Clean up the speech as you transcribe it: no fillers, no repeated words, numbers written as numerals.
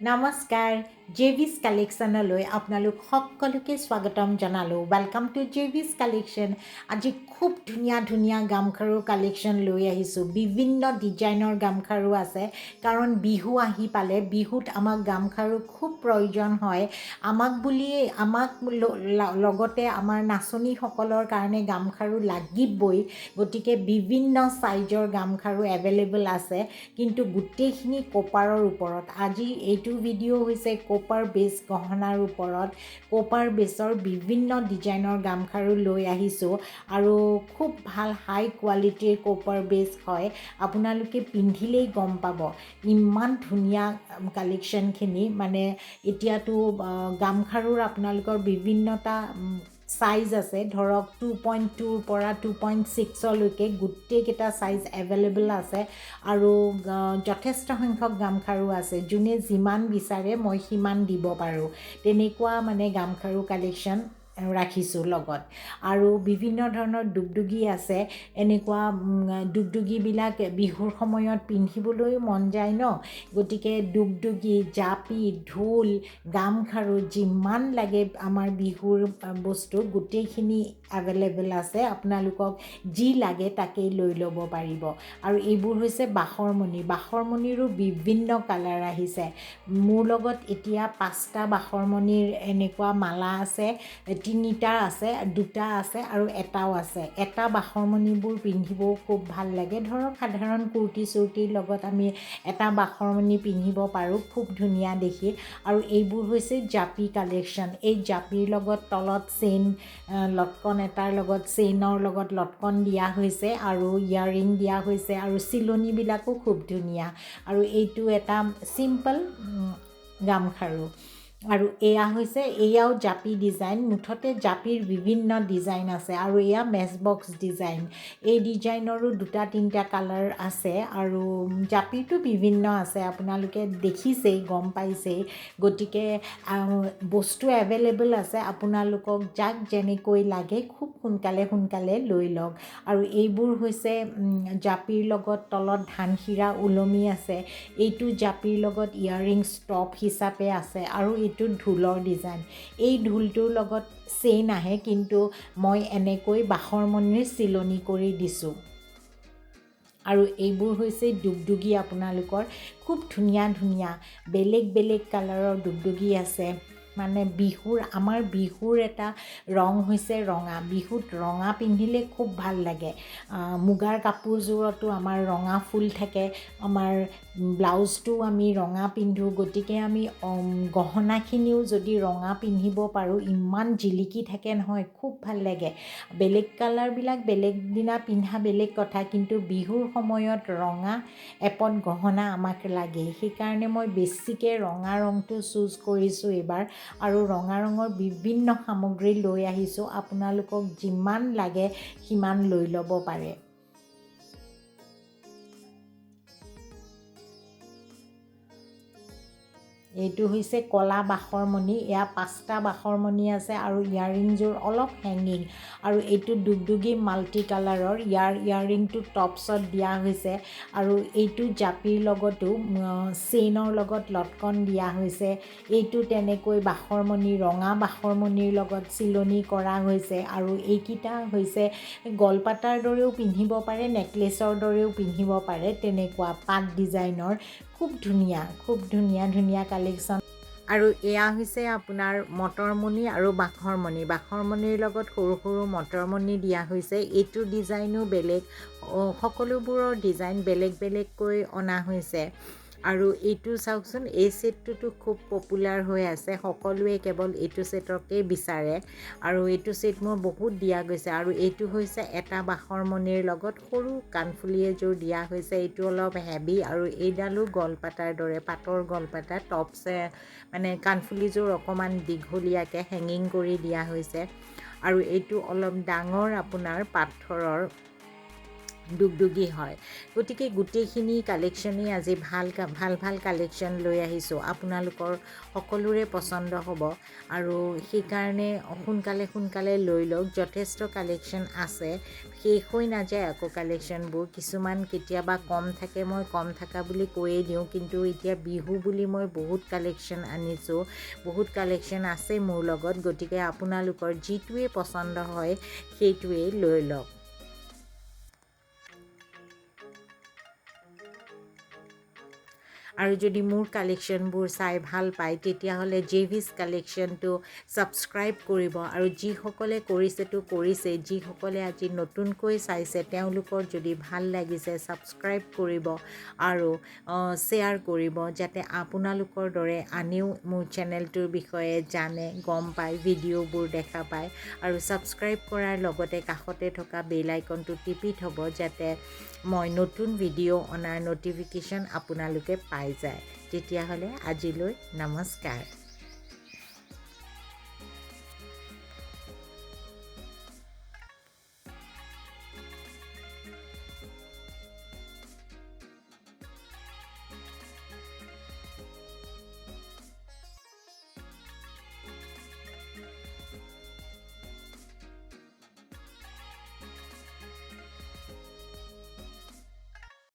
নমস্কাৰ, জেভিছ কালেকশ্যনলৈ আপোনালোক সকলোকে স্বাগতম জনালোঁ। Welcome to জেভিছ কালেকশ্যন। আজি খুব ধুনীয়া ধুনীয়া গামখাৰুৰ কালেকশ্যন লৈ আহিছোঁ। বিভিন্ন ডিজাইনৰ গামখাৰু আছে, কাৰণ বিহু আহি পালে। বিহুত আমাক গামখাৰু খুব প্ৰয়োজন হয়। আমাক বুলিয়েই, আমাক লগতে আমাৰ নাচনীসকলৰ কাৰণে গামখাৰু লাগিবই। গতিকে বিভিন্ন চাইজৰ গামখাৰু এভেইলেবল আছে, কিন্তু গোটেইখিনি কপাৰৰ ওপৰত। আজি এইটো ভিডিঅ' হৈছে কপাৰ বেছ গহনাৰ ওপৰত। কপাৰ বেছৰ বিভিন্ন ডিজাইনৰ গামখাৰু লৈ আহিছোঁ আৰু খুব ভাল হাই কোৱালিটিৰ কপাৰ বেছ হয়। আপোনালোকে পিন্ধিলেই গম পাব ইমান ধুনীয়া কালেকশ্যনখিনি। মানে এতিয়াতো গামখাৰুৰ আপোনালোকৰ বিভিন্নটা চাইজ আছে। ধৰক 2.2ৰ পৰা 2.6লৈকে গোটেইকেইটা চাইজ এভেইলেবল আছে আৰু যথেষ্ট সংখ্যক গামখাৰু আছে। যোনে যিমান বিচাৰে মই সিমান দিব পাৰোঁ, তেনেকুৱা মানে গামখাৰু কালেকশ্যন ৰাখিছোঁ লগত। আৰু বিভিন্ন ধৰণৰ দুগদুগী আছে। এনেকুৱা দুগদুগীবিলাক বিহুৰ সময়ত পিন্ধিবলৈও মন যায় ন। গতিকে দুগদুগী, জাপি, ঢোল, গামখাৰু যিমান লাগে আমাৰ বিহুৰ বস্তু গোটেইখিনি এভেইলেবল আছে। আপোনালোকক যি লাগে তাকেই লৈ ল'ব পাৰিব। আৰু এইবোৰ হৈছে বাঁহৰ মণি। বাঁহৰ মণিৰো বিভিন্ন কালাৰ আহিছে। মোৰ লগত এতিয়া 5টা বাঁহৰ মণিৰ এনেকুৱা মালা আছে, 3টা আছে, 2টা আছে আৰু এটাও আছে। এটা বাঁহৰ মণিবোৰ পিন্ধিবও খুব ভাল লাগে। ধৰক সাধাৰণ কুৰ্তি চুৰ্তিৰ লগত আমি এটা বাঁহৰ মণি পিন্ধিব পাৰোঁ, খুব ধুনীয়া দেখি। আৰু এইবোৰ হৈছে জাপি কালেকশ্যন। এই জাপিৰ লগত তলত চেইন, লটকন এটাৰ লগত চেইনৰ লগত লটকন দিয়া হৈছে আৰু ইয়াৰিং দিয়া হৈছে আৰু চিলনিবিলাকো খুব ধুনীয়া। আৰু এইটো এটা চিম্পল গামখাৰু। আৰু এয়া হৈছে, এয়াও জাপি ডিজাইন। মুঠতে জাপিৰ বিভিন্ন ডিজাইন আছে। আৰু এয়া মেচ বক্স ডিজাইন। এই ডিজাইনৰো 2টা 3টা কালাৰ আছে আৰু জাপিৰটো বিভিন্ন আছে, আপোনালোকে দেখিছেই, গম পাইছেই। গতিকে বস্তু এভেইলেবল আছে, আপোনালোকক যাক যেনেকৈ লাগে খুব সোনকালে সোনকালে লৈ লওক। আৰু এইবোৰ হৈছে জাপিৰ লগত তলত ধানসিৰা ওলমি আছে। এইটো জাপিৰ লগত ইয়াৰিংছ টপ হিচাপে আছে। আৰু এইটো ঢোলৰ ডিজাইন। এই ঢোলটোৰ লগত চেইন আহে, কিন্তু মই এনেকৈ বাঁহৰ মণিৰ চিলনি কৰি দিছোঁ। আৰু এইবোৰ হৈছে দুগদুগী। আপোনালোকৰ খুব ধুনীয়া ধুনীয়া বেলেগ বেলেগ কালাৰৰ দুগদুগী আছে। মানে বিহুৰ, আমাৰ বিহুৰ এটা ৰং হৈছে ৰঙা। বিহুত ৰঙা পিন্ধিলে খুব ভাল লাগে। মুগাৰ কাপোৰযোৰতো আমাৰ ৰঙা ফুল থাকে, আমাৰ ব্লাউজটোও আমি ৰঙা পিন্ধোঁ। গতিকে আমি গহনাখিনিও যদি ৰঙা পিন্ধিব পাৰোঁ, ইমান জিলিকি থাকে নহয়, খুব ভাল লাগে। বেলেগ কালাৰবিলাক বেলেগ দিনা পিন্ধা বেলেগ কথা, কিন্তু বিহুৰ সময়ত ৰঙা এপদ গহনা আমাক লাগে। সেইকাৰণে মই বেছিকৈ ৰঙা ৰংটো চুজ কৰিছোঁ এইবাৰ আৰু ৰঙা ৰঙৰ বিভিন্ন সামগ্ৰী লৈ আহিছোঁ। আপোনালোকক যিমান লাগে সিমান লৈ ল'ব পাৰে। এইটো হৈছে ক'লা বাঁহৰ মণি। এয়া 5টা বাঁহৰ মণি আছে আৰু ইয়াৰিংযোৰ অলপ হেঙিং। আৰু এইটো দুগদুগী মাল্টি কালাৰৰ, ইয়াৰ ইয়াৰিংটো টপছত দিয়া হৈছে। আৰু এইটো জাপিৰ লগতো চেইনৰ লগত লটকন দিয়া হৈছে। এইটো তেনেকৈ বাঁহৰ মণি, ৰঙা বাঁহৰ মণিৰ লগত চিলনি কৰা হৈছে। আৰু এইকেইটা হৈছে গলপাতাৰ দৰেও পিন্ধিব পাৰে, নেকলেচৰ দৰেও পিন্ধিব পাৰে, তেনেকুৱা পাত ডিজাইনৰ। খুব ধুনীয়া, খুব ধুনীয়া ধুনীয়া কালেকশ্যন। আৰু এয়া হৈছে আপোনাৰ মটৰমণি আৰু বাঁহৰ মণি। বাঁহৰ মণিৰ লগত সৰু সৰু মটৰমণি দিয়া হৈছে। এইটো ডিজাইনো বেলেগ, সকলোবোৰৰ ডিজাইন বেলেগ বেলেগকৈ অনা হৈছে। আৰু এইটো চাওকচোন, এই ছেটটোতো খুব পপুলাৰ হৈ আছে, সকলোৱে কেৱল এইটো ছেটকেই বিচাৰে। আৰু এইটো ছেট মোৰ বহুত দিয়া গৈছে। আৰু এইটো হৈছে এটা বাঁহৰ মণিৰ লগত সৰু কাণফুলি এযোৰ দিয়া হৈছে। এইটো অলপ হেভি আৰু এইডালো গলপাতাৰ দৰে, পাটৰ গলপাতা টপছে, মানে কাণফুলিযোৰ অকণমান দীঘলীয়াকৈ হেঙিং কৰি দিয়া হৈছে। আৰু এইটো অলপ ডাঙৰ আপোনাৰ পাথৰৰ দুগদুগী হয়। গতিকে গোটেইখিনি কালেকশ্যনেই আজি ভাল ভাল ভাল কালেকশ্যন লৈ আহিছোঁ, আপোনালোকৰ সকলোৰে পচন্দ হ'ব আৰু সেইকাৰণে সোনকালে সোনকালে লৈ লওক। যথেষ্ট কালেকশ্যন আছে, শেষ হৈ নাযায় আকৌ কালেকশ্যনবোৰ। কিছুমান কেতিয়াবা কম থাকে, মই কম থকা বুলি কৈয়ে দিওঁ, কিন্তু এতিয়া বিহু বুলি মই বহুত কালেকশ্যন আনিছোঁ, বহুত কালেকশ্যন আছে মোৰ লগত। গতিকে আপোনালোকৰ যিটোৱে পচন্দ হয় সেইটোৱেই লৈ লওক। আৰু যদি মোৰ কালেকশ্যনবোৰ চাই ভাল পায় তেতিয়াহ'লে জেভিছ কালেকশ্যনটো ছাবস্ক্ৰাইব কৰিব। আৰু যিসকলে কৰিছেতো কৰিছে, যিসকলে আজি নতুনকৈ চাইছে তেওঁলোকৰ যদি ভাল লাগিছে ছাবস্ক্ৰাইব কৰিব আৰু শ্বেয়াৰ কৰিব, যাতে আপোনালোকৰ দৰে আনেও মোৰ চেনেলটোৰ বিষয়ে জানে, গম পায়, ভিডিঅ'বোৰ দেখা পায়। আৰু ছাবস্ক্ৰাইব কৰাৰ লগতে কাষতে থকা বেল আইকনটো টিপি থ'ব, যাতে মই নতুন ভিডিঅ' অনাৰ ন'টিফিকেশ্যন আপোনালোকে পাই যায়। তেতিয়াহ'লে আজিলৈ নমস্কাৰ।